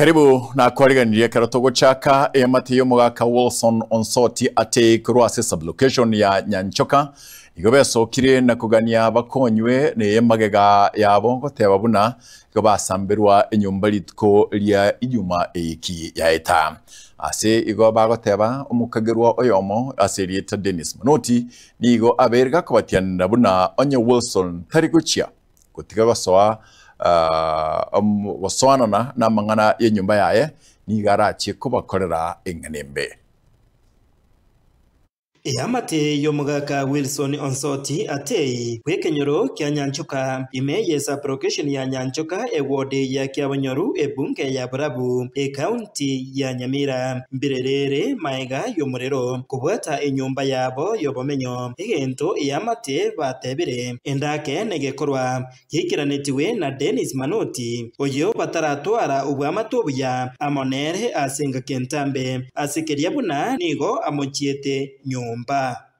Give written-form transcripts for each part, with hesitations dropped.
Karibu nakwariganirie ekero togochaka eamate y'omogaka Wilson Onsoti ate korwa ase sublocation ya Nyanchoka igo besokire na kogania bakonywe neye magega yabo goteba buna igo basamberwa enyomba rituko ria ijuma eyiki yaeta. Ase igo bagoteba omokagerwa oyomo ase erieta Dennis Manoti nigo abeire gakobatianera buna onye Wilson tari gochia gotiga gosoa gosoanana namang'ana y'enyomba yaye, nigo arachie kobakorera eng'ana embe. Eamate y'omogaka Wilson Onsoti Atei bw'ekenyoro kia Nyanchoka ime ye sub-location ya Nyanchoka eward ya Kiabonyoru ebunge ya Borabu ekaunti ya Nyamira mbirerere maega y'omorero kobwata enyomba yabo y'obomenyo egento eamate batebire Endake negekorwa geikeranetigwe na Dennis Manoti, oyio bataratwara obwamate obuya amo nere ase engaki entambe, ase keria buna nigo amochiete nyomba.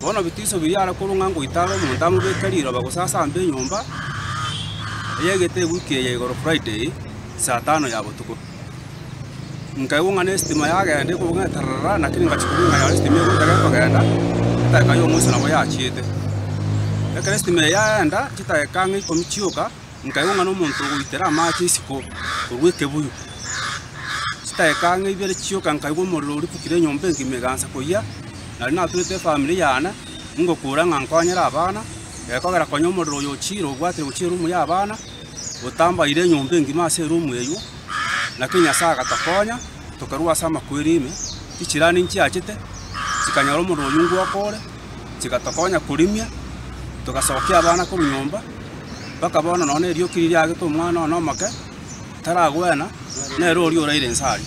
Bono bitiso biria are korwa ng'a ngoita are omonto amobeke riroba gose asambe enyomba, eyegete ewiki eye igoro Friday, saa tano ya botuko. Nkaigwa ng'a nesitima yagenda ekobua ng'a etararara, lakini ngachia korwa ng'a yare esitima egocha gekogenda, edageka ya omoiso nabo yachiete. Ekero esitima eye yaenda, chidageka ang'e ikomi chioka, nkaigwa ng'a na omonto ogoitera amache isiko korwa ekebuyu. Chidageka ang'e ibere chioka nkaigwa omorero oripukire enyomba engima egaansa koyia, nari naturete efamiri yane, ngokura ng'a nkonyere abana, gekogera konya omorero oyo ochire obwatire gochia eroom ya abana, otambaire enyomba engima ase eroom eywo. Naki Nyasae agatokonya, tokarua ase amakweri ime, chichirani nchiachete, chikanyora omorero oyio ngwoka ore, chigatokonya korimia, togasokia abana korwa nyomba, mpaka bono nonya erioki riria riagete omwana one omoke, taragwena, nere oria oraire inse aria.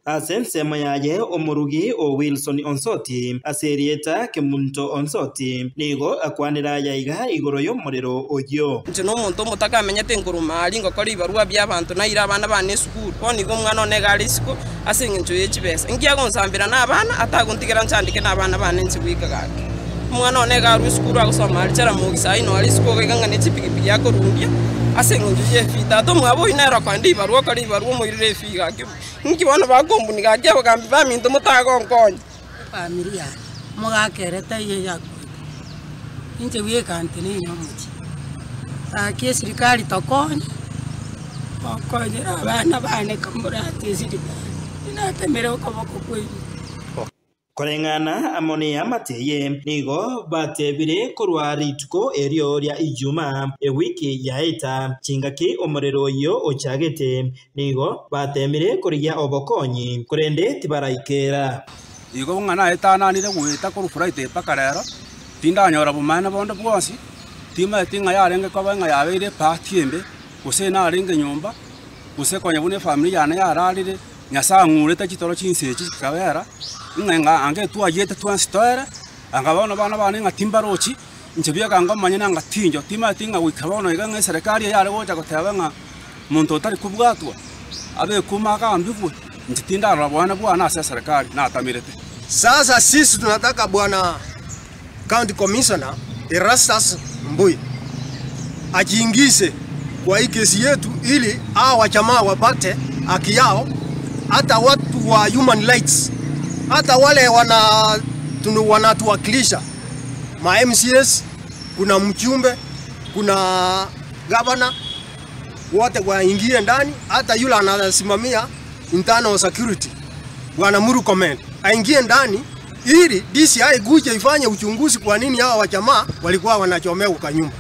Ase ensemo yaye omorugi o Wilson Onsoti, ase erieta Kemunto Onsoti, nigo akwanire aya iga igoro y'omorero oyio. Inche nomonto omotaka amenyete nkoruma aria ngokora ebibarua bi'abanto naire abana bane esukuru. Bono igo omwana one iga are isiko ase engencho ye chibesa. Inki agonsambera nabana atagontigera nchandike nabana bane inche bweka gaki. Omwana one iga arwe esukuru agosoma aria Jaramogi saii noare isiko iga ng'a ne chipigipigi akorundia ase engencho y'efee. Tata omwabo oyio nere okoenda ebibarua okore ebibarua omoirere efee gaki. Inki bono bakombuni gaki abagambi baminto motagonkonya? Efamiri yane, omogaka ere taiyo yakwete, inche bweka nteneine omochie. Gaki esirikari tokonye, mokonyere abana bane kamorati esirikari, inatemere okoboko kwaino. Koreng'ana amo neamate eye, nigo batebire korwa rituko erio ria Ijumaa, ewiki yaeta, chingaki omorero oyio ochagete, nigo bateemire korigia obokonyi, korende tibaraikera. Igo ng'a naetananire goeta korwa Friday mpaka rero, tindanyora bomaene bonde bwonsi, timaeti ng'a yarenge koba ng'a yabeire ebahati embe, gose narenge nyomba, gose konya buna efamiri yane yararire. Nyasae ang'urete chitoro chinsa echi chikabera, ng'a ng'a ange twayiete twensi toere, anga bono abana bane ng'a timbarochi, inche bieka ngomanyene anga tinjo, timanyeti ng'a goika bono iga ng'a eserekari eye yare gocha goteba ng'a monto otari kobwatwa, abekwe ime agambigwe, inche tindarora boene bwane ase eserekari, natamerete. Sasa sisi tunataka bwana County Commissioner Erastus Mbui ajiingize kwa hii kesi yetu ili hawa wajamaa wapate haki yao, hata watu wa human rights, hata wale wana wanatuwakilisha ma MCAs, kuna mjumbe, kuna gavana, wote waingie ndani, hata yule anasimamia internal security bwana Murkomen aingie ndani ili DCI ikuje ifanye uchunguzi kwa nini hawa wajamaa walikuwa wanachomewa kwa nyumba.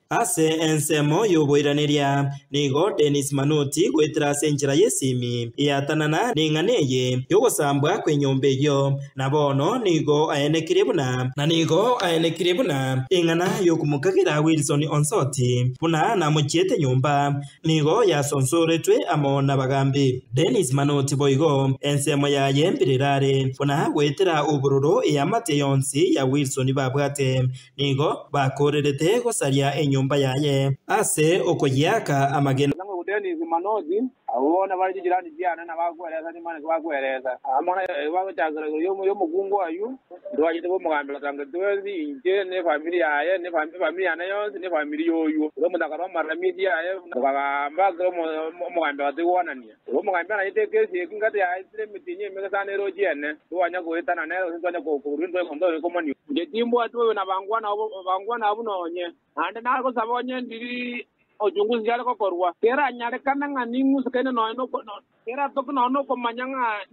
Ase ensemo y'oboiraneria, nigo Dennis Manoti goetera ase enchera y'esimi eatanana neng'ana eye y'ogosambwa kw'enyomba eyio, na bono nigo aenekirie buna na nigo aenekirie buna eng'ana y'okomokagera Wilson Onsoti buna namochiete nyomba Nigo yasonsoretwe amo nabagambi. Denis Manoti boigo ensemo yaye mbirerare buna goetera obororo eamate yonsi ya Wilson babwate. Nigo bakorerete gosaria enyomba yaye ase okoyiaka amagena. Dennis Manoti, abwo bono bare chijirani chiane na bakweresa nimane bakweresa. Amang'ana bagochakera igoro y'omokungu oyio, ntwachete komogambera tangeti twensi, inche na efamiri yaye, na efamiri yane yonsi, na efamiri y'oyio. Kera omonto akarua amaramisi aye, tokagamba kera omogambi agatoigwanania. Igo omogambi anachete ekesi eke ngati yaetire emetienyi emenge sana erochie ene, ntwanya goetana nere gose ntwanya korua intwe komanywa. Inche timbwati bobe na bangwana abwo nonye, naende nagosaba onye ndiri Ochungusi are gokorwa, keranyarekane ng'a ning'usekaine nonya keratoke nonya nokomanya ng'a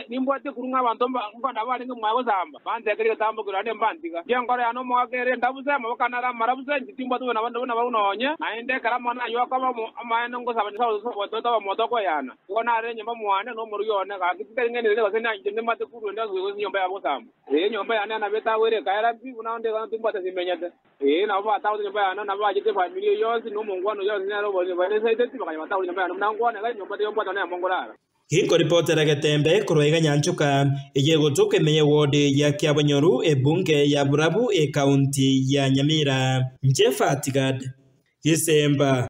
nimbwate ekurung'a ng'a abanto nkonda barenge mwaye gosamba, bantekerie egetambokero naende mbantiga. Inche enkoro yane omogaka ere endabuse, amaboko ane are amarabuse, inche timbwate bobe buna barabwo nonye, naende ekero amang'ana ayio akoba amaene ngosaba Nyasae otobe omoto okoeyana. Nigo nare enyomba mwane na omorugi one, gaki titari ng'enire gose inche nimate korwa ende gose enyomba yabo gosamba. Ee, enyomba yane nabete agwo ere ekaera pi, buna onde iga timbwate simenyete. Ee, nabo batagotire enyomba yane, nabo bachete efamiri eyio yonsi, na omongwana oyio yonsi nere obanesaiteti, bakanya batagotire enyomba yane buna nkwane, iga enyomba teyombwatana neyemo nkorara. Ginkoripotera Getembe korwa iga Nyanchoka, eye egotoka ime y'eward ya Kiabonyoru, ebunge ya Burabu, ekaunti ya Nyamira. Nche Fatigad Gisemba.